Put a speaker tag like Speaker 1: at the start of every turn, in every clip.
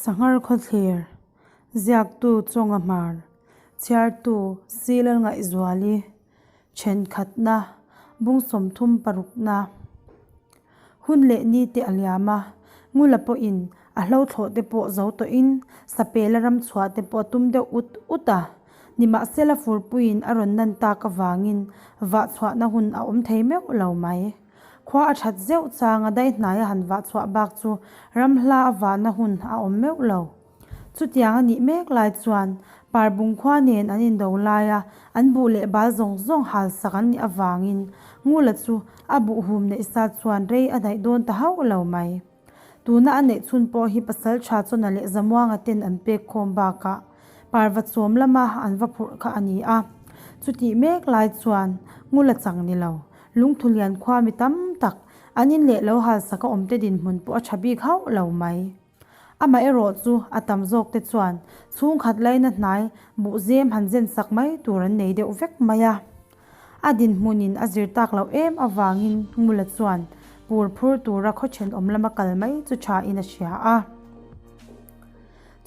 Speaker 1: Sanghar Khawthlir, Ziaktu Chawnga Hmar, Chhiartu Silal Ngaihzuali, Thenkhatna, Bung 36na. Hun leh ni te a liam a, Ngula pawhin a hlo thlawh te pawh zo tawhin Sapela ram chhuah te pawh a tum deuh ut ut a. Nimahsela furpuiin a rawn nan tak avangin vah chhuahna hun a awm thei meuh lo mai. Khua a that zeuh changa daihnaia han vah chhuah bak chu ram hla a vahna hun a awm meuh lo. Chutiang a nih mek lai chuan Parbung khua nen an indo laia an buh leh bal zawng zawng hal sak an nih avangin Ngula chu a buhhum neih sa chuan rei a daih dawn ta hauh lo mai. Tuna a neih chhun pawh hi Pasaltha Chawna leh Zamuanga ten an pek khawm bakah Parva chawm lama an va phurh kha a ni a. Chutih mek lai chuan Ngula chang ni lo, Lungthulian khua mi tam tak an in leh lo halsak a awmte dinhmun pawh a tha bik hauh lo mai. Amaherawh chu a tam zawk te chuan chhungkhat laina hnai buhzem han zen sak mai tur an nei deuh vek mai a. A dinhmunin a zir tak loh em avangin Ngula chuan pur phur tura khaw thenawm lama kal mai chu thain a hria a.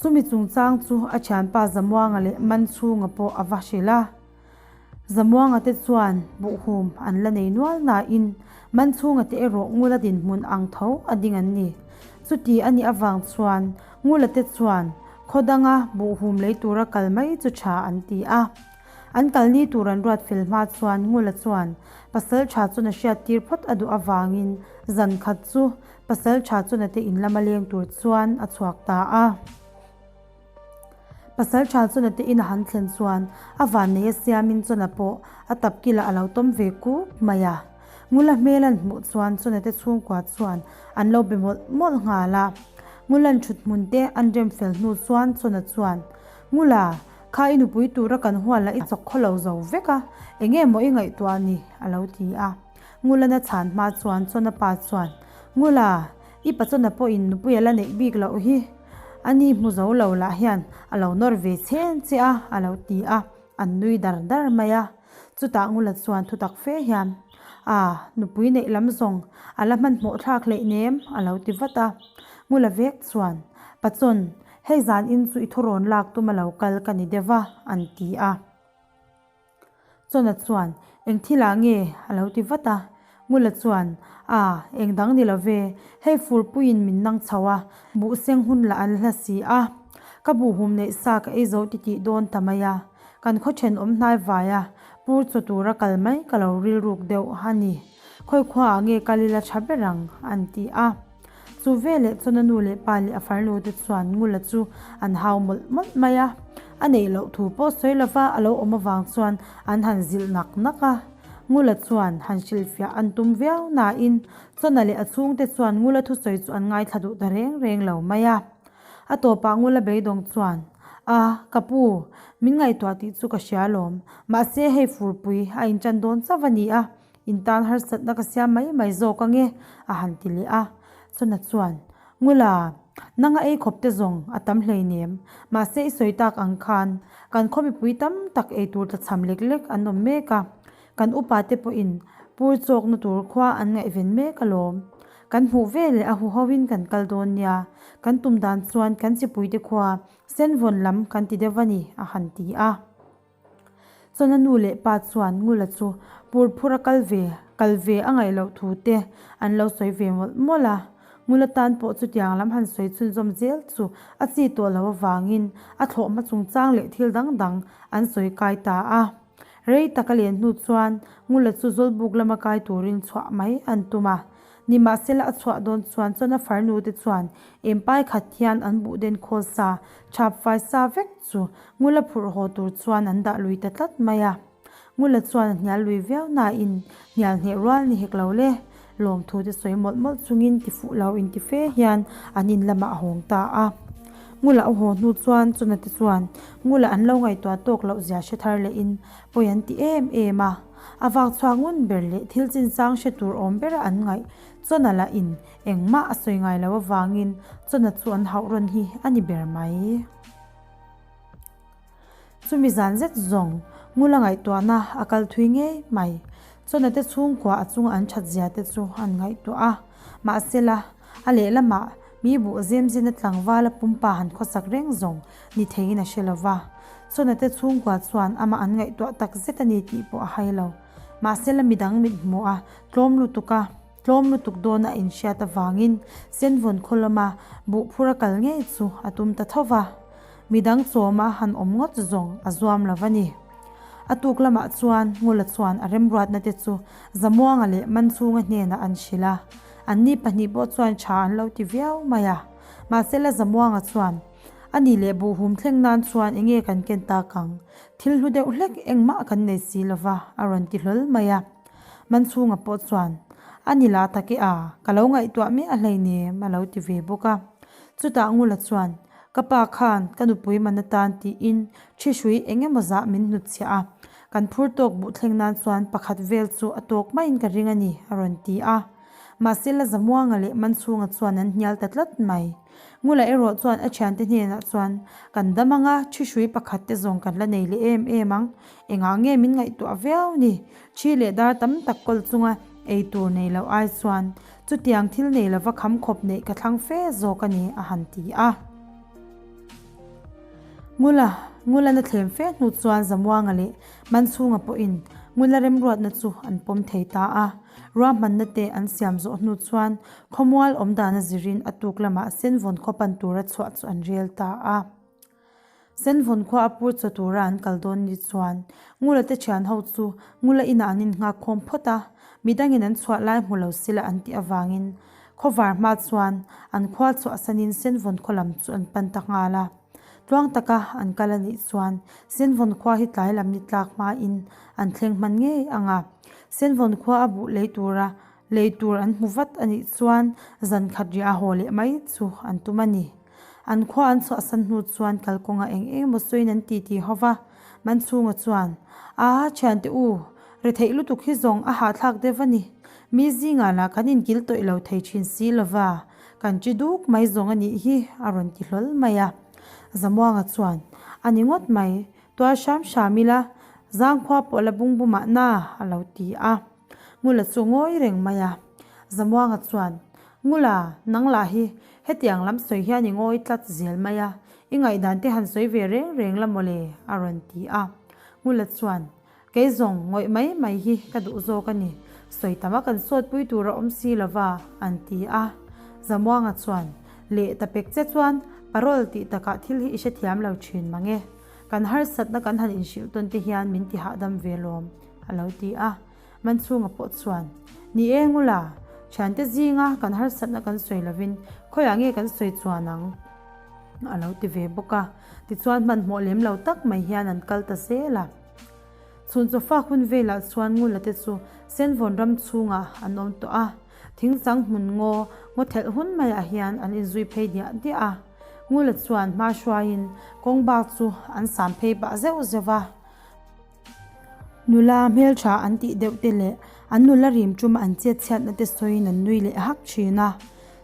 Speaker 1: Chumi chungchang chu a thianpa Zamuanga leh Manchhunga pawh a va hrilh a. Zamuanga te chuan buhhum an la nei nual nain Manchhunga te erawh Ngula dinhmun ang tho a ding an ni. Chuti a nih avang chuan Ngula te chuan khaw danga buhhum lei tura kal mai chu tha an ti a. An kalni tur an ruat fel hma chuan Ngula chuan pasal tha chuna hriat tir phawt a duh avangin zan khat chu pasal tha chuna te in lama leng tur chuan a chhuak ta a. Pasal tha chuna te in a han thlen chuan a vannei a siamin chuna pawh a tap kilah a lo tawm ve kuk mai a. Ngula hmel an hmuh chuan chuna te chhungkua chuan an lo be mawlh mawlh nghal a. Ngula'n thut hmun te an rem fel hnu chuan chuna chuan, Ngula, Kha i nupui tura kan hual lah i chawk khaw lo zo vek a, enge maw i ngaihtuah ni? a lo ti a. Ngulana chhan hma chuan Chawna pa chuan, Ngula, i pa Chawna pawhin nupui a la neih bik loh hi. A ni hmu zo lo lah hian a lo nawr ve chhen che a, a lo ti a, an nui dar dar mai a. Chutah Ngula chuan thutak fe hian, A, nupui neih lam zawng a la hmanhmawh thlak hleih nem, a lo ti vat a. Ngula vek chuan, Pachawn, Hei zan in chu i thurawn lak tum a lo kal ka ni deuh va, an ti a. Chawna chuan, Eng thil ah nge? a lo ti vat a. Ngula chuan, A, eng dang ni lo ve, hei furpuiin min nang chho a, buh seng hun lah an hla si a. Ka buhhum neih sa ka ei zo titih dawn ta mai a, kan khaw thenawm hnai vai a, pur chaw tura kal mai ka lo rilruk deuh a ni. Khawi khua ah nge kal ila tha ber ang? an ti a. Chu veleh chuan a nu leh pa leh a farnu te chuan Ngula chu an hau mawlh mawlh mai a. A neih loh thu pawh sawi lova a lo awm avang chuan an han zilh nak nak a. Ngula chuan han hrilhfiah an tum viau nain Chawna leh a chhungte chuan Ngula thusawi chu an ngaithla duh ta reng reng lo mai a. A tawpah Ngula beidawng chuan, A, ka pu, min ngaihtuah tih chu ka hria alawm. Mahse hei furpui a inṭan dawn chauh a ni a. In tan harsatna ka siam mai mai zawk ange, a han ti leh a. Chawna chuan, Ngula, nanga ei khawp te zawng a tam hleinem. Mahse i sawi tak ang khan kan khaw mipui tam tak ei tur tlachham lek lek an awm mek a. Kan upa te pawhin pur chawkna tur khua an ngaihven mek alawm. Kan hmuh veleh a huhoin kan kal dawn nia. Kan tum dan chuan kan chipuite khua senvawn lam kan ti deuh a ni, a han ti a. Chawna nu leh pa chuan Ngula chu pur phur a kal ve, kal ve a ngaih loh thu te an lo sawi ve mawlh mawlh a. Ngula tan pawh chutiang lam han sawi chhunzawm zel chu a chi tawh loh avangin a thlawhhma chungchang leh thil dang dang an sawi kai ta a. Rei tak a len hnu chuan Ngula chu Zawlbuk lama kai turin chhuah mai an tum a. Nimahsela a chhuah dawn chuan chuan a farnu te chuan empai khat hian an buh den khawl sa, chhap fai sa vek chu Ngula phurh haw tur chuan an dah lui ta tlat mai a. Ngula chuan a hnial lui viau nain hnial hneh rual ni hek lo le. Lawmthu te sawi mawlh mawlh chungin ti fuh lo inti fe hian an in lamah a hawng ta a. Ngula a haw hnu chuan chuna te chuan Ngula an lo ngaihtuah tawk loh zia hre thar lehin pawi an ti em em a. A vak chhuak ngun ber leh thil chinchang hre tur awm bera an ngaih Chawna lah in engmah a sawi ngai lo avangin Chawna chu an hauh rawn hi a ni ber mai. Chumi zan zet zawng Ngula ngaihtuahna a kal thui ngei mai. Chawna te chhungkua a chunga an that zia te chu an ngaihtuah a. Mahsela, a lehlamah. Mi buh zem zena tlangvala pumpa han khawsak reng zawng ni theiin a hre lo va. Chawna te chhungkua chuan amah an ngaihtuah tak zet a ni tih pawh a hai lo. Mahsela midang mit hmuh a tlawm lutuk a, tlawm lutuk dawn a inhriat avangin Senvawn khaw lama buh phur a kal ngei chu a tum ta tho va. Midang chawma han awm ngawt zawng a zuam lo va ni. A tuk lamah chuan Ngula chuan a remruatna te chu Zamuanga leh Manchhunga hnenah an hrilh a. Anni pahnih pawh chuan tha an lo ti viau mai a. Mahsela Zamuanga chuan, A ni leh buhhum thleng nan chuan enge kan ken tak ang? Thil hlu deuh hlek engmah kan nei si lo va, a rawn ti hlawl mai a. Manchhunga pawh chuan, A ni lah tak e a, ka lo ngaihtuah miah hleinem, a lo ti ve bawk a. Chutah Ngula chuan, Ka pa khan ka nupui man atan tiin thi hrui eng emaw zah min hnutchhiah a, kan phur tawk buh thleng nan chuan pakhat vel chu a tawk maiin ka ring a ni, a rawn ti a. Mahse la Zamuanga leh Manchhunga chuan an hnial ta tlat mai. Ngula erawh chuan a thiante hnenah chuan, Kan dam anga thi hrui pakhat te zawng kan la nei leh em em ang. Engah nge min ngaihtuah viau ni? Thi leh dar tam tak kawl chunga ei tur nei loh ai chuan Chutiang thil nei lova kham khawp neih ka thlang fe zawk a ni, a han ti a. Ngula, Ngulana thlem fe hnu chuan Zamuanga leh Manchhunga pawhin Ngula remruatna chu an pawm thei ta a. Ruahmanna te an siam zawh hnu chuan khawmual awmdana zirin a tuk lamah Senvawn khaw pan tura chhuah chu an rel ta a. Senvawn khua a pur chaw tura an kal dawn ni chuan Ngula te thian ho chu Ngula inah an innghak khawm phawt a, midangin an chhuah lai hmu lo sila an tih avangin khawvar hma chuan an khua chhuahsanin Senvawn khaw lam chu an pan ta nghal a. Tluang taka an kal a nih chuan Senvawn khua hi tlai lam ni tlak hmain an thleng hman ngei ang a. Senvawn khua a buh lei tura lei tur an hmu vat a nih chuan zan khat riah a haw leh mai chu an tum a ni. An khua an chhuahsan hnu chuan kalkawnga eng eng emaw sawiin an titi ho va, Manchhunga chuan, A, thiante u, retheih lutuk hi zawng a hahthlak deuh a ni. Mi zingah lah kan inkil tawih lo thei thin si lova, kan chi duk mai zawng a nih hi, a rawn ti hlawl mai a. Zamuanga chuan, A ni ngawt mai, tual hram hram ila, zangkhua pawh la bung bumah na, a lo ti a. Ngula chu ngawi reng mai a. Zamuanga chuan, Ngula, nang lah hi hetiang lam sawi hian i ngawi tlat zel mai a, i ngaihdan te han sawi ve reng reng la mawle, a rawn ti a. Ngula chuan, Kei zawng ngawih mai mai hi ka duh zawk a ni, sawi tam a kan sawtpui tur a awm si lo va, an ti a. Zamuanga chuan, Leh ta pek che chuan parole tih takah thil hi i hrethiam lo thin mang e. Kan harsatna kan han inhrilh tawn te hian min ti hahdam ve lawm, a lo ti a. Manchhunga pawh chuan, Ni e Ngula, thiante zinga kan harsatna kan sawi lovin khawiah nge kan sawi chuan ang? a lo ti ve bawk a. Tichuan hmanhmawh lem lo tak mai hian an kal ta zel a. Chhun chawfak hun velah chuan Ngula te chu Senvawn ram chhungah an awm tawh a. Thingchang hmun ngaw ngaw thelh hun maiah hian an inzui phei diah diah a. Ngula chuan hma hruaiin kawng bak chu an sam phei pah zeuh zeuh a. Nula hmeltha an tih deuh te leh an nula rim ṭuma an chet chhiatna te sawiin an nui leh hak ṭhin a.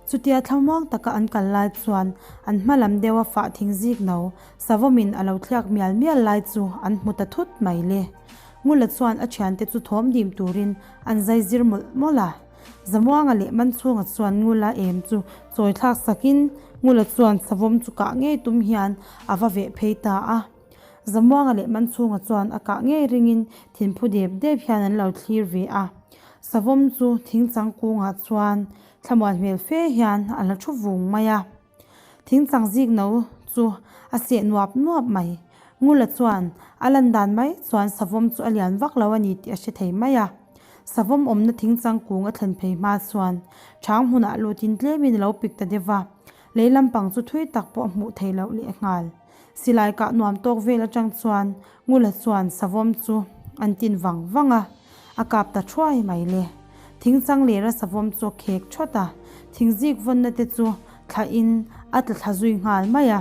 Speaker 1: Chutia thlamuang taka an kal lai chuan an hma lam deuha fah thing zik no savawmin a lo thliak mial mial lai chu an hmu ta thut mai le. Ngula chuan a ṭhiante chu thawm dim turin an zai zir mawlh mawlh a. Zamuanga leh Manchhunga chuan Ngula em chu chawi thlak sakin Ngula chuan savawm chu kah ngei tum hian a va veh phei ta a. Zamuanga leh Manchhunga chuan a kah ngei ringin thinphu dep dep hian an lo thlir ve a. Savawm chu thingchang kungah chuan thlamuan hmel fe hian a la thu vung mai a. Thingchang zik no chu a seh nuap nuap mai. Ngula chuan a lan dan mai chuan savawm chu a lian vak lo a ni tih a hre thei mai a. Savawm awmna thingchang kung a thlen phei hma chuan chang hmunah lutin tlemin a lo pik ta deuh va. Lei lampang chu thui tak pawh a hmuh theih loh lehnghal. Silai kah nuam tawk vel atang chuan Ngula chuan savawm chu an tin vang vang a, a kap ta thuai mai le. Thingchang lera savawm chu a khek thawt a, thingzik vawnna te chu thlahin a tla thla zui nghal mai a.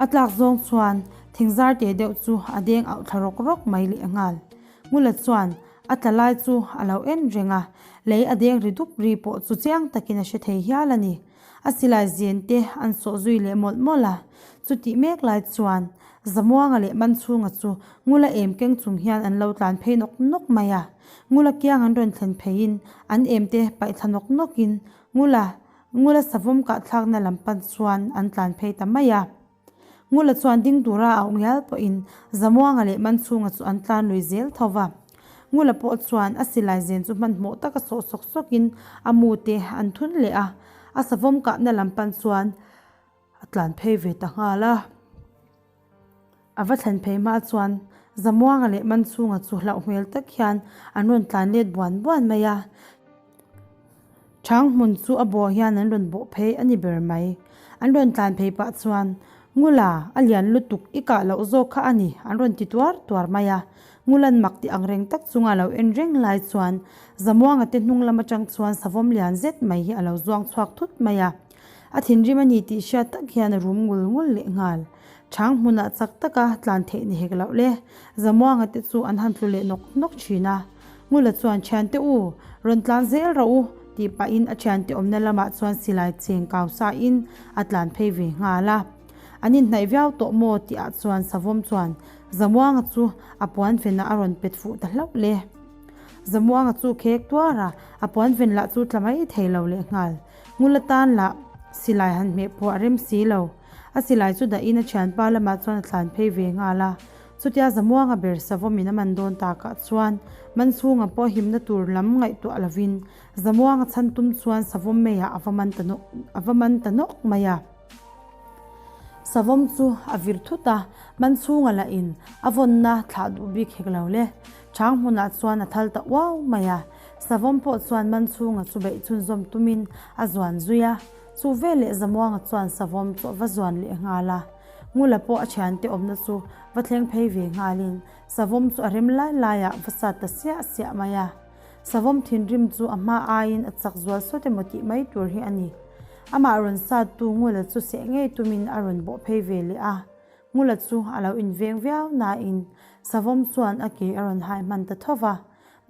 Speaker 1: A tlak zawng chuan thingzar te deuh chu a deng auh thla rawk rawk mai leh nghal. Ngula chuan a tla lai chu a lo en reng a, lei a deng ri dup ri pawh chu chiang takin a hre thei hial a ni. A silai zen te an sawh zui leh mawlh mawlh a, chutih mek lai chuan Zamuanga leh Manchhunga chu Ngula em keng chung hian an lo tlan phei nawk nawk mai a. Ngula kiang an rawn thlen pheiin an em te paih thla nawk nawkin Ngula. Ngula savawm kahthlakna lam pan chuan an tlan phei ta mai a. Ngula chuan ding tura a auh ngial pawhin Zamuanga leh Manchhunga chu an tlan lui zel tho va. Ngula pawh chuan a silai zen chu hmanhmawh taka sawh sawk sawkin a mu te an thun leh a, a savawm kahna lam pan chuan a tlan phei ve ta nghal a. A va thlen phei hma chuan Zamuanga leh Manchhunga chu hlauh hmel tak hian an rawn tlan let buan buan mai a. Chang hmun chu a bawh hian an rawn bawh phei a ni ber mai. An rawn tlan phei pah chuan, Ngula, a lian lutuk, i kah loh zawk kha a ni, an rawn ti tuar tuar mai a. Ngula'n mak ti ang reng tak chunga a lo en reng lai chuan Zamuanga te hnung lam atang chuan savawm lian zet mai hi a lo zuang chhuak thut mai a. A thinrim a ni tih hriat tak hian a rum ngul ngul leh nghal. Chang hmunah chak taka tlan theih ni hek loh le. Zamuanga te chu an han tlu leh nawk nawk thin a. Ngula chuan thiante u, rawn tlan zel rawh u tih pahin a thiante awmna lamah chuan silai cheng kau sain a tlan phei ve nghal a. An inhnaih viau tawh maw tih ah chuan Savawm chuan Zamuanga chu a puan venah a rawn pet fuh ta hlauh le. Zamuanga chu khek tuar a, a puan ven lah chu tla mai thei lo leh nghal. Ngula tan lah silai han hmeh pawh a rem si lo. A silai chu dahin a thianpa lamah chuan a tlan phei ve nghal a. Chutia Zamuanga ber Savawmin a man dawn takah chuan Manchhunga pawh himna tur lam ngaihtuah lovin Zamuanga chhan tum chuan Savawm meiah a va man ta nawk a va man ta nawk mai a. Savawm chu a vir thut a, Manchhunga lahin a vawnna thlah duh bik hek lo le. Chang hmunah chuan a thal ta uau mai a. Savawm pawh chuan Manchhunga chu beih chhunzawm tumin a zuan zui a. Chu veleh Zamuanga chuan Savawm chu a va zuan leh nghal a. Ngula pawh a thiante awmna chu va thleng phei ve nghalin Savawm chu a rem lai laiah va sat ta siah siah mai a. Savawm thinrim chu a hma aiin a chak zual sawt emaw tih mai tur hi a ni. Amah rawn sattu Ngula chu seh ngei tumin a rawn bawh phei ve leh a. Ngula chu a lo inveng viau nain Savawm chuan a ke a rawn hai hman ta tho va.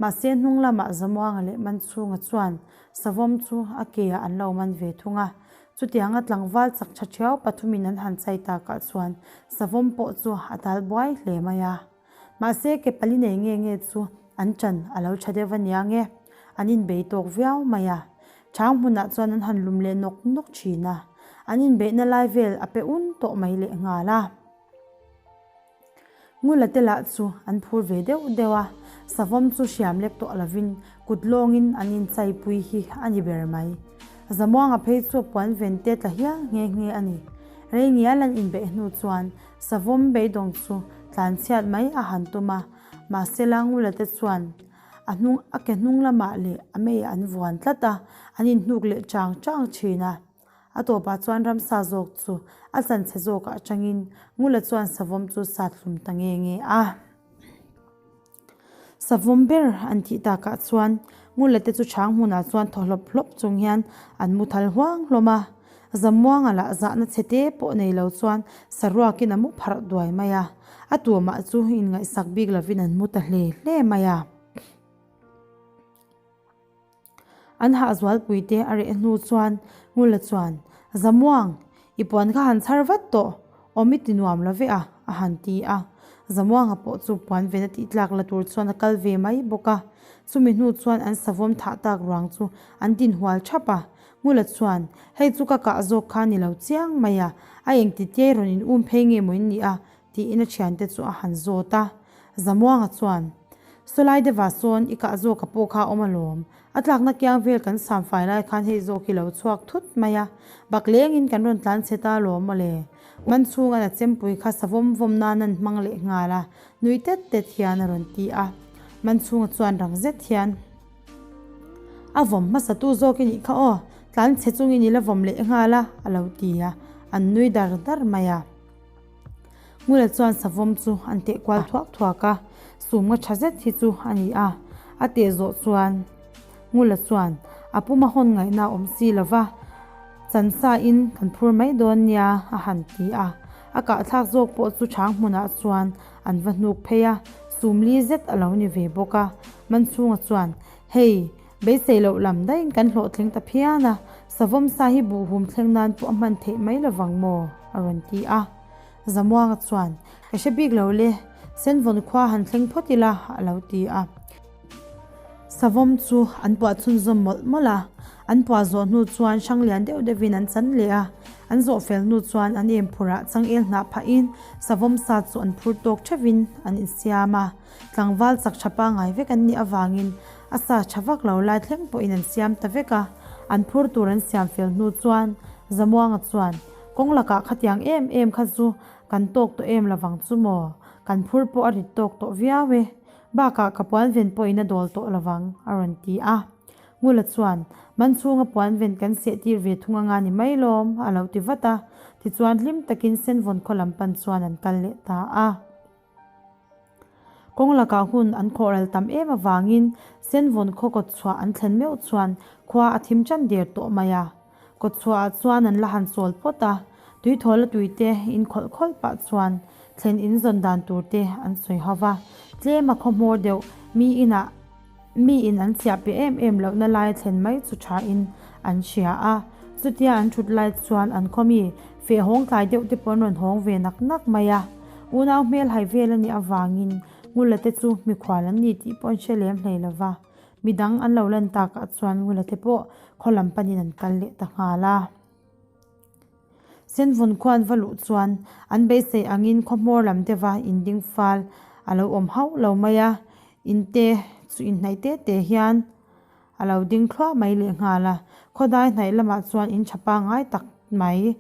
Speaker 1: Mahse hnung lamah Zamuanga leh Manchhunga chuan Savawm chu a ke ah an lo man ve thung a. Chutianga tlangval chak tha thiau pathumin an han chai takah chuan Savawm pawh chu a dal buai hle mai a. Mahse ke pali nei nge nge chu an chan a lo tha deuh ania nge, an inbei tawk viau mai a. Chang hmunah chuan an han lum leh nawk nawk thin a, an inbeihna lai vel a pe un tawh mai leh nghal a. Ngula te lah chu an phur ve deuh deuh a, savawm chu hriam lek tawh lovin kut lawngin an inchaipui hi a ni ber mai. Zamuanga phei chu puan ven te tla hial nghe nghe a ni. Rei ngial an inbeih hnu chuan savawm beidawng chu tlanchhiat mai a han tum a, mahsela Ngula te chuan a hnung a ke hnung lamah leh a meiah an vuan tlat a, an inhnuk leh chang chang thin a. A tawpah chuan ramsa zawk chu a chanchhe zawkah atangin Ngula chuan savawm chu sat hlum ta nge nge a. Savawm ber an tih takah chuan Ngula te chu chhang hmunah chuan thaw hlawp hlawp chung hian an mu thal huang hlawm a. Zamuanga lah zahna chhe te pawh nei lo chuan saruakin a mu pharh duai mai a. A tumah chu inngaihsak bik lovin an mu ta hle hle mai a. An hahzualpui te a reh hnu chuan Ngula chuan, Zamuang, i puan kha han chhar vat tawh, awm i ti nuam lo ve a, a han ti a. Zamuanga pawh chu puan vena tih tlak la tur chuan a kal ve mai bawk a. Chumi hnu chuan an savawm thah tak ruang chu an tinhual thap a. Ngula chuan, Hei chu ka kah zawk kha ni lo chiang mai a, a engtitiai rawn in um phei nge maw in nih a? tiin a thiante chu a han zawt a. Zamuanga chuan, Sawlai deuhah sawn i kah zawka pawh kha a awm alawm. A tlakna kiang vel kan sam fai lai khan hei zawk hi lo chhuak thut mai a, bak lengin kan rawn tlan chhe ta alawm mawle. Man chhunga na chempui kha savawm vawm nan an hmang leh nghal a, nui tet tet hian a rawn ti a. Man chhunga chuan rang zet hian, A vawm hmasa tu zawk i nih kha aw, tlan chhe chungin i la vawm leh nghal a, a lo ti a, an nui dar dar mai a. Ngula chuan savawm chu an teh kual thuak thuak a, sumnga tha zet hi chu a ni a. A teh zawh chuan Ngula chuan a puma hawn ngaihna a awm si lo va, Chansa in kan phur mai dawn nia a han ti a. A kahthlak zawk pawh chu chhang hmunah chuan an va hnuk phei a, sumli zet a lo ni ve bawk a. Manchhunga chuan, Hei, Beisei loh lam daihin kan hlawhtling ta phian a, savawm sa hi buhhum thleng nan pawh a hman theih mai lovang maw? a rawn ti a. Zamuanga chuan, Ka hre bik lo le, Senvawn khua han thleng phawt ila, a lo ti a. Savawm chu an puah chhunzawm mawlh mawlh a, An puah zawh hnu chuan hrang lian deuh deuhin an chan leh a, an zawh fel hnu chuan an em phurah changel hnah phahin savawm sa chu an phur tawk theuhin an insiam a. Tlangval chak tha pangngai vek an nih avangin a sa tha vak lo lai thleng pawhin an siam ta vek a, an phur tur an siam fel hnu chuan Zamuanga chuan, Kawng lakah khatiang em em kha chu kan tawk tawh em lovang chu maw? Kan phur pawh a rit tawk tawh viau e. Bakah ka puanven pawhin a dawl tawh lovang, a rawn ti a. Ngula chuan, Man chhunga puanven kan seh tir ve thung anga ni mai lawm, a lo ti vat a. Tichuan hlim takin Senvawn khaw lam pan chuan an kal leh ta a. Kawng lakah hun an khawh ral tam em avangin Senvawn khaw kawtchhuah an thlen meuh chuan khua a thim tan der tawh mai a. Kawtchhuahah chuan an la han chawl phawt a, tuithawla tuite in khawlh khawlh pah chuan thlen in zawn dan tur te an sawi ho va. Tlem a khaw hmawr deuh mi inah mi in an chhiah pe em em lohna lai thlen mai chu tha in an hria a. Chutia an thut lai chuan an khaw mi feh hawng tlai deuh te pawh an rawn hawng ve nak nak mai a. Unau hmel hai vel a nih avangin Ngula te chu mikhual an ni tih pawh an hre lem hlei lo va. Midang an lo lan takah chuan Ngula te pawh khaw lam panin an kal leh ta nghal a. Senvun khuan va luh chuan an beisei angin khaw hmawr lam deuha inding fal a lo awm hauh lo mai a, inte chu inhnaih te te hian a lo ding thluah mai leh nghal a. Khawdai hnaih lamah chuan in tha pangngai tak mai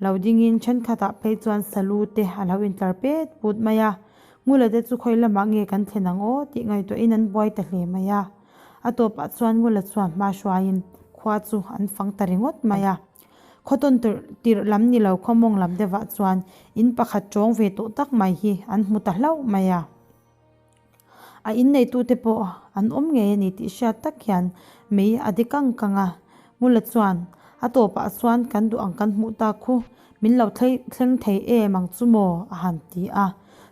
Speaker 1: lo dingin thenkhatah phei chuan salu te a lo intlar pet put mai a. Ngula te chu khawi lamah nge kan thlen ang aw tih ngaihtuahin an buai ta hle mai a. A tawpah chuan Ngula chuan hma hruaiin khua chu an fang ta ringawt mai a. Khawtawn tirh lam ni lo khaw mawng lam deuhah chuan in pakhat tawng ve tawh tak mai hi an hmu ta hlauh mai a. A inneitute pawh an awm ngei a ni tih hriat tak hian mei a di kang kang a. Ngula chuan a tawpah chuan kan duh ang kan hmuh tak khu min lo thleng thei em ang chu maw a han ti a.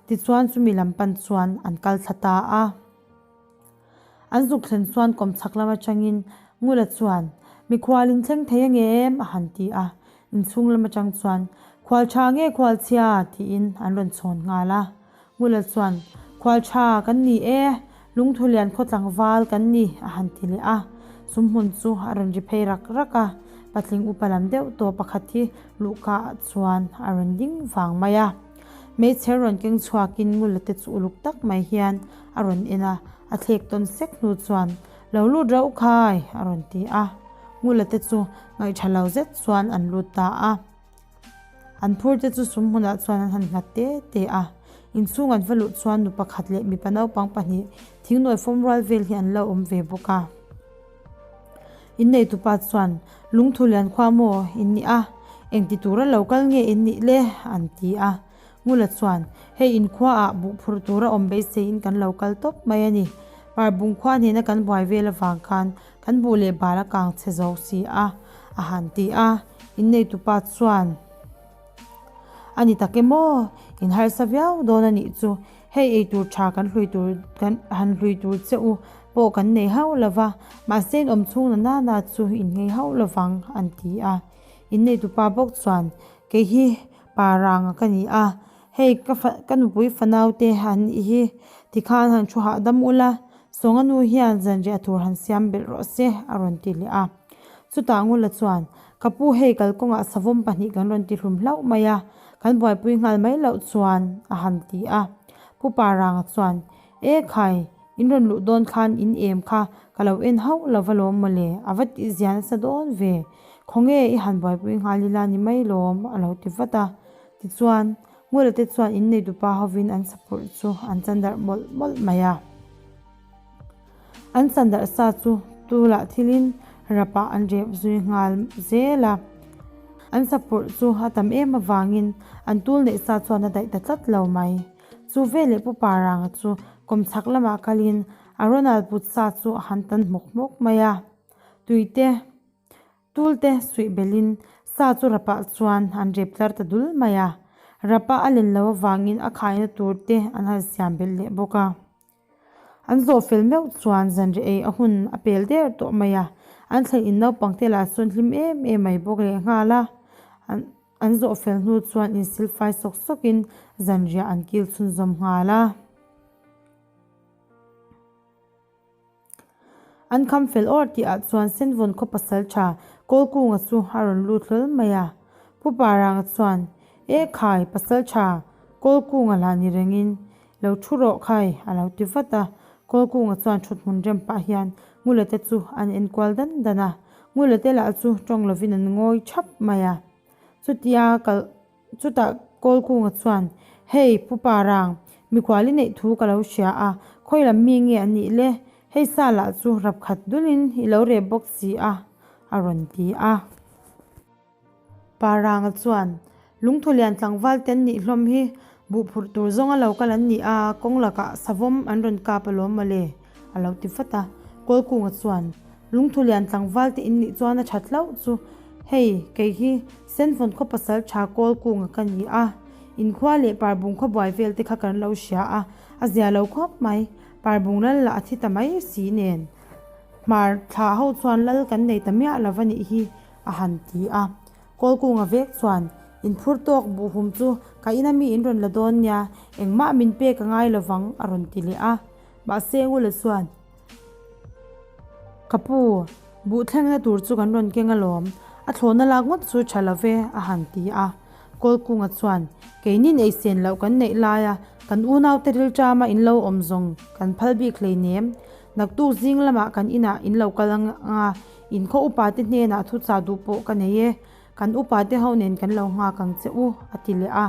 Speaker 1: Tichuan chumi lam pan chuan an kal thla ta a. An zuk thlen chuan kawmchhak lam atangin Ngula chuan, Mikhual in thleng thei ange em? a han ti a. Inchhung lam atang chuan, Khual tha nge khual chhia? tiin an rawn chhawn nghal a. Ngula chuan, Khual tha kan ni e, lungthu lian khaw tlangval kan ni, a han ti leh a. Sumhmun chu a rawn ri phei rak rak a, patling upa lam deuh tawh pakhat hi luhka ah chuan a rawn ding vang mai a. Hmeichher rawn keng chhuakin Ngula te chu uluk tak mai hian a rawn en a, a thlek tawn sek hnu chuan, Lo lut rauh khai! a rawn ti a. Ngula te chu ngaihṭha lo zet chuan an lut ta a. An phur te chu sum hmunah chuan an han nghat te te a. Inchhung an va luh chuan nu pakhat leh mipa naupang pahnih thingnawi fawm rual vel hi an lo awm ve bawk a. Inneitupa chuan, Lungthu lian khua maw in nih a? Engti tura lo kal nge in nih le? an ti a. Ngula chuan, Hei inkhuaah buh phurh tura awm beiseiin kan lo kal tawp mai a ni. Parbung khua nena kan buai vel avang khan kan buh leh bal a kang chhe zo si a, a han ti a. Inneitupa chuan, A ni tak emaw? In harsa viau dawn a nih chu. Hei eitur tha kan hlui tur kan han hlui tur che u pawh kan nei hauh lo va, mahse in awm chhung na nana chu in nghei hauh lo vang, an ti a. Inneitupa bawk chuan, Kei hi pa ranga ka ni a, hei ka fa ka nupui fanau te han nih hi tikhan han thu hahdam ula, Sawnga nu hian zanriah tur han siam belh rawh se, a rawn ti leh a. Chutah Ngula chuan, Ka pu hei kalkawngah savawm pahnih kan rawn ti hlum hlauh mai a, kan buaipui nghal mai loh chuan, a han ti a. Pu Paranga chuan, E khai, in rawn luh dawn khan in em kha ka lo en hauh lo va lawm mawle, a va tih zia nasa dawn ve. Khawnge i han buaipui nghal ila ni mai lawm, a lo ti vat a. Tichuan, Ngula te chuan in neitupa hovin an saphurh chu an chandarh mawlh mawlh mai a. An chandarh sa chu tulah thilin rapah an rep zui nghal zel a. An saphurh chu a tam em avangin an tul neih sa chuan a daih ta tlat lo mai. Chu veleh Pu Paranga chu kawmchhak lamah kalin a Ronald put sa chu a han tan hmawk hmawk mai a. Tuite. Tulte suih belhin sa chu rapah chuan an rep tlar ta dul mai a, rapa a len loh avangin a khaina tur te an han siam belh leh bawk a. An zawh fel meuh chuan zanriah ei a hun a pel der tawh mai a, an thlen in naupang te lah chuan hlim em em mai bawk leh nghal a, an zawh fel hnu chuan insilfai sawk sawkin zanriah an kil chhunzawm nghal a. An kham fel awr tihah chuan Senvawn khaw pasaltha Kawlkunga chu a rawn lut hlawl mai a. Pu Paranga chuan, E khai, pasaltha Kawlkunga lah ni rengin lo thu rawh khai, a lo ti vat a. Kawlkunga chuan thuthmun rem pah hian Ngulate chu an enkual dan dan a. Ngulate lah chu tawng lovin an ngawi thap mai a. Chutia kal Chutah Kawlkunga chuan, Hei, Pu Parang, mikhual i neih thu ka lo hria a, khawi lam mi nge an nih le? Hei sa lah chu rap khat dulin i lo rep bawk si a, a rawn ti a. Paranga chuan, Lungthu lian tlangval te an nih hlawm hi, buh phurh tur zawnga lo kal an ni a, kawng lakah savawm an rawn kap alawm mawle, a lo ti vat a. Kawlkunga chuan, Lungthu lian tlangval te in nih chuan a that hlauh chu, hei, kei hi Senvawn khaw pasal tha Kawlkunga ka ni a, inkhua leh Parbung khaw buai vel te kha kan lo hria a, a zia lo khawp mai, Parbung lal lah a thi ta mai si nen. Hmar thlah ho chuan lal kan nei ta miah lo va nih hi, a han ti a. Kawlkunga vek chuan, Inphur tawk buhhum chu ka ina mi in rawn la dawn nia, engmah min pek a ngai lovang, a rawn ti leh a. Mahse Ngula chuan, Ka pu, buh thlengna tur chu kan rawn keng alawm, a thlawhna lak ngawt chu tha lo ve, a han ti a. Kawlkunga chuan, Keinin eisen loh kan neih laia kan unaute rilṭama in lo awm zawng kan phal bik hleinem. Naktuk zing lamah kan inah in lo kal ang a, in khaw upate hnenah thuchah duh pawh ka nei e. Kan upate ho nen kan lo nghak ang che u, a ti leh a.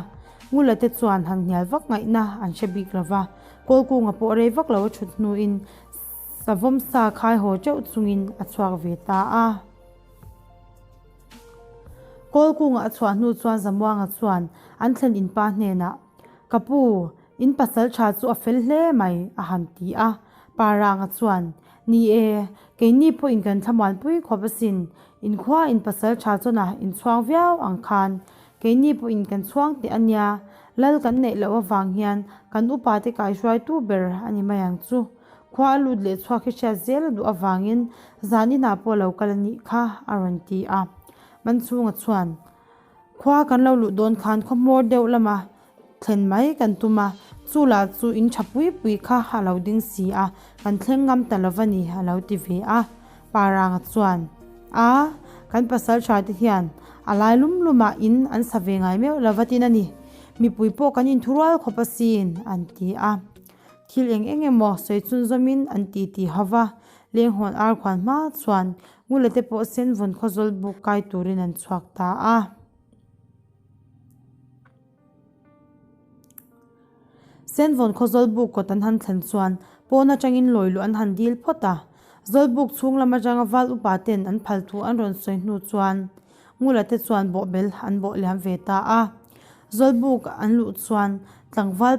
Speaker 1: Ngulate chuan han hnial vak ngaihna an hre bik lo va. Kawlkunga pawh rei vak lo a thut hnuin savawm sa khai haw teuh chungin a chhuak ve ta a. Kawlkunga a chhuah hnu chuan Zamuanga chuan an thlen inpa hnenah, Ka pu, in pasal tha chu a fel hle mai, a han ti a. Paranga chuan, Ni e, keini pawhin kan thlamuanpui khawp asin, inkhua in pasal tha chuan a inchhuang viau ang khan Keini pawhin kan chhuang teh a nia, lal kan neih loh avang hian kan upate kaihruaitu ber a ni mai ang chu. Khua a lut leh chhuak hi hriat zel a duh avangin zan inah pawh lo kal a nih kha a rawn ti a. Manchhunga chuan, Khua kan lo luh dawn khan khaw hmawr deuh lama thlen mai kan tum a, chu lah chu in tha pui pui kha a lo ding si a, kan thleng ngam ta lo va ni a lo ti ve a. Paranga chuan, A, kan pasal tha te hian a lai lum lumah in an sa ve ngai meuh lo va tin a ni, mipui pawh kan inthurual khawp asin an ti a. Thil eng eng emaw sawi chhunzawmin an ti ti ho va, lenghawn ar khuan hma chuan Ngula te pawh Senvawn khawzawl buk kai turin an chhuak ta a. Senvawn khaw Zawlbuk kawt an han thlen chuan pawn atangin lawi luh an han dil phawt a. Zawlbuk chhung lam atanga val upa ten an phal thu an rawn sawi hnu chuan Ngula te chuan bawhbel an bawh liam ve ta a. Zawlbuk an luh chuan tlangval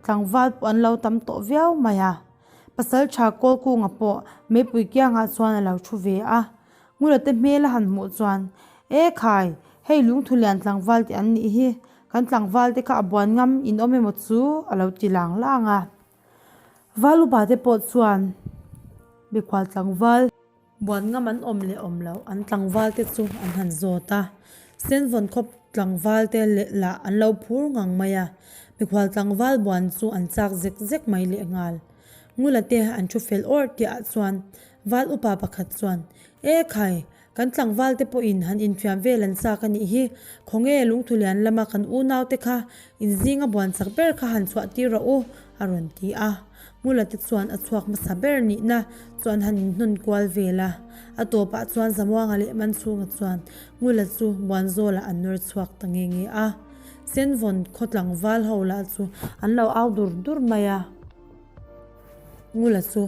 Speaker 1: tlangval pawh an lo tam tawh viau mai a. Pasaltha Kawlkunga pawh meipui kiangah chuan a lo thu ve a. Ngulate hmel a han hmuh chuan, E khai, hei lungthulian tlangval te an nih hi, kan tlangval te kha a buan ngam in awm emaw chu a lo ti lang lang a. Val upa te pawh chuan mikhual tlangval buan ngam an awm leh awm loh an tlangval te chu an han zawt a. Senvawn khawp tlangval te leh lah an lo phur ngang mai a, mikhual tlangval buan chu an chak zek zek mai lehnghal. Ngulate an thu fel awrh tihah chuan Val upa pakhat chuan, E khai, kan tlangval te pawhin han infiam vel an chak a nih hi, khawnge lungthulian lama kan unau te kha inzinga buan chak ber kha han chhuah tir rawh u, a rawn ti a. Ngula te chuan a chhuak hmasa ber nihna chu an han inhnawn kual vel a. A tawpah chuan Zamuanga leh Manchhunga chuan Ngula chu Buanzawlah an nawr chhuak ta nge nge a. Senvawn khaw tlangval ho lah chu an lo au dur dur mai a. Ngula chu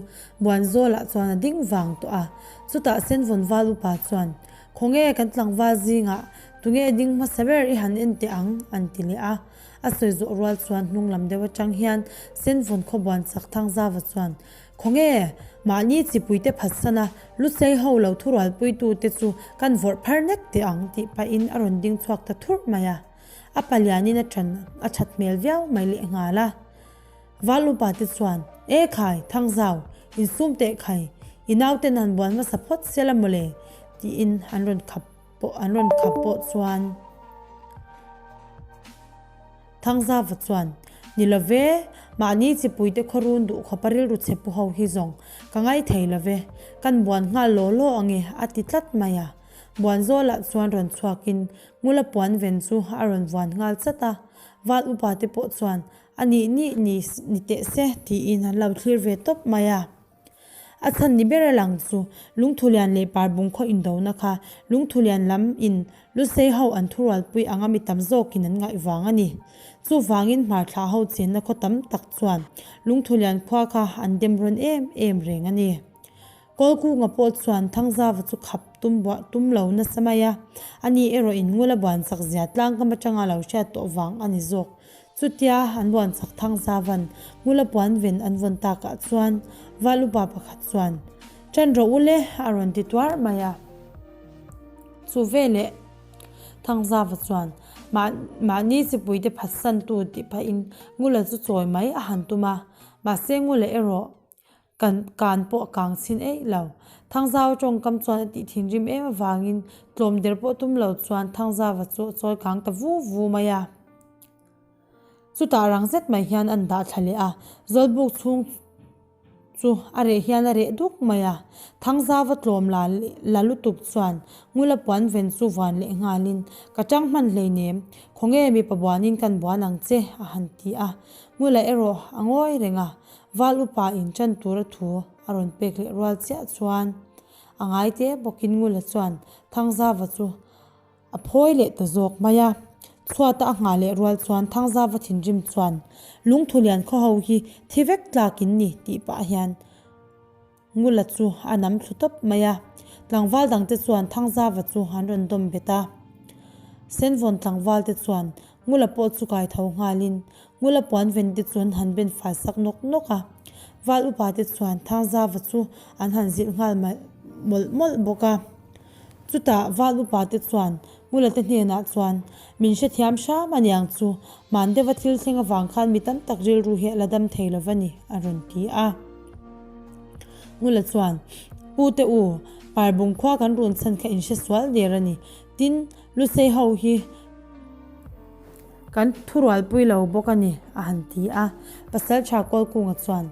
Speaker 1: Buanzawlah chuan a ding vang tawh a, chutah Senvawn val upa chuan, Khawnge kan tlangval zingah tunge ding hmasa ber i han en teh ang? an ti leh a. A sawi zawh rual chuan hnung lam deuh atang hian Senvawn khaw buan chak Thangzava chuan, Khawnge mahni chipuite phatsana Lusei ho lo thurualpuitute chu kan vawrh phar nek teh ang tih pahin a rawn ding chhuak ta thurh mai a. A palianin a ṭan a ṭhat hmel viau mai lehnghal a. Val upa te chuan, E khai, Thangzau, insum teh khai, i nauten han buan hmasa phawt sela mawle, tiin an rawn khap pawh an rawn khap pawh chuan Thangzauva chuan, Ni lo ve, mahni chipuite khaw run duh khawpa rilru chhe pu ho hi zawng ka ngai thei lo ve, kan buan nghal law law ang e, a ti tlat mai a. Buanzawlah chuan rawn chhuakin Ngula puan ven chu a rawn vuan nghal chat a. Val upa te pawh chuan a nih nih ni ni teh se tiin an lo thlir ve tawp mai a. A chhan ni ber a lang chu Lungthulian leh Parbung khaw indona kha Lungthulian lam in Lusei ho an thurualpui anga mi tam zawkin an ngaih vang a ni. Chuvangin hmarthlah ho chenna khaw tam tak chuan Lungthulian khua kha an dem rawn em em reng a ni. Kawlkunga pawh chuan Thangzava chu khap tum buah tum lo nasa mai a, ani erawh in ngula buan chak zia tlangkam atanga lo hriat tawh vang a ni zawk. Chutia an buan chak Thangzava'n ngula puan ven an vawn takah chuan Val upa pakhat chuan, Ṭan rawh u le, a rawn ti tuar mai a. Chu veleh Thangzava chuan mahni chipuite phatsantu tih phahin ngula chu chawi mai a han tum a, mahse ngula erawh Kan kan pawh a kang chhin eih lo. Thangzau tawngkam chuan a tih thinrim em avangin tlawm der pawh tum lo chuan Thangzauva chu a chawi kang ta vu vu mai a. Chutah rang zet mai hian an dah thla leh a, Zawlbuk chhung chu a reh hian a reh duk mai a. Thangzauva tlawm la la lutuk chuan Ngula puan ven chu vuan leh nghalin, Ka tang hman hleinem, khawnge mipa buanin kan buan ang che, a han ti a. Ngula erawh a ngawi reng a, Val upa in ṭan tura thu a rawn pek leh rual chiah chuan a ngai te bawkin Ngula chuan Thangzava chu a phawi leh ta zawk mai a. Chhuata a nghah leh rual chuan Thangzava thinrim chuan Lungthu lian khaw ho hi thi vek tlak in ni tih pah hian Ngula chu a nam thlu tawp mai a. Tlangval dangte chuan Thangzava chu an rawn dawm bet a. Senvawn tlangval te chuan Ngula pawh chu kai tho nghalin Ngula puan ven te chu an han ben fai sak nawk nawk a. Val upa te chuan Thangzava chu an han zilh nghal mawlh mawlh bawk a. Chutah Val upa te chuan Ngula te hnenah chuan, Min hrethiam hram a niang chu, hman deuha thil thleng avang khan mi tam tak rilru hi a la dam thei lo va ni, a rawn ti a. Ngula chuan, Pu te u, Parbung khua kan run chhan kha in hre sual der a ni. Tin, Lusei ho hi kan thurualpui lo bawk a ni, a han ti a. Pasaltha Kawlkunga chuan,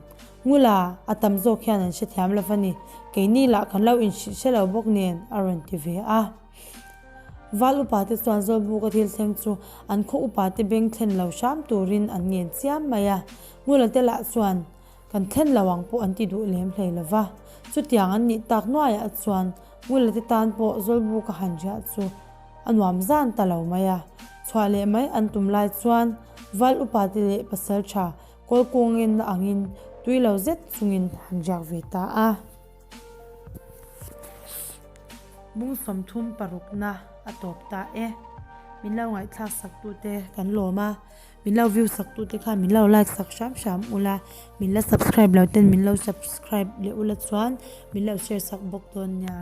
Speaker 1: Ngula, a tam zawk hian an hrethiam lo va ni. Keini lah kan lo inhrilh hre lo bawk nen, a rawn ti ve a. Val upate chuan Zawlbuka thil thleng chu an khaw upate beng thlen lo hram turin an ngen chiam mai a. Ngula te lah chuan kan thlen lo ang pawh an ti duh lem hlei lo va. Chutiang an nih tak nuaiah chuan Ngula te tan pawh Zawlbuka han riah chu a nuam zan ta lo mai a. Chhuah leh mai an tum lai chuan Val upate leh Pasaltha Kawlkawngin na angin tui lo zet chungin han riak ve ta a. Bung 36 na a tawp ta e. Min lo ngaihthlak sak tute kan lawm a, min lo view sak tute khan min lo like sak hram hram ula, min la subscribe lo ten min lo subscribe leh ula chuan min lo share sak bawk dawn nia.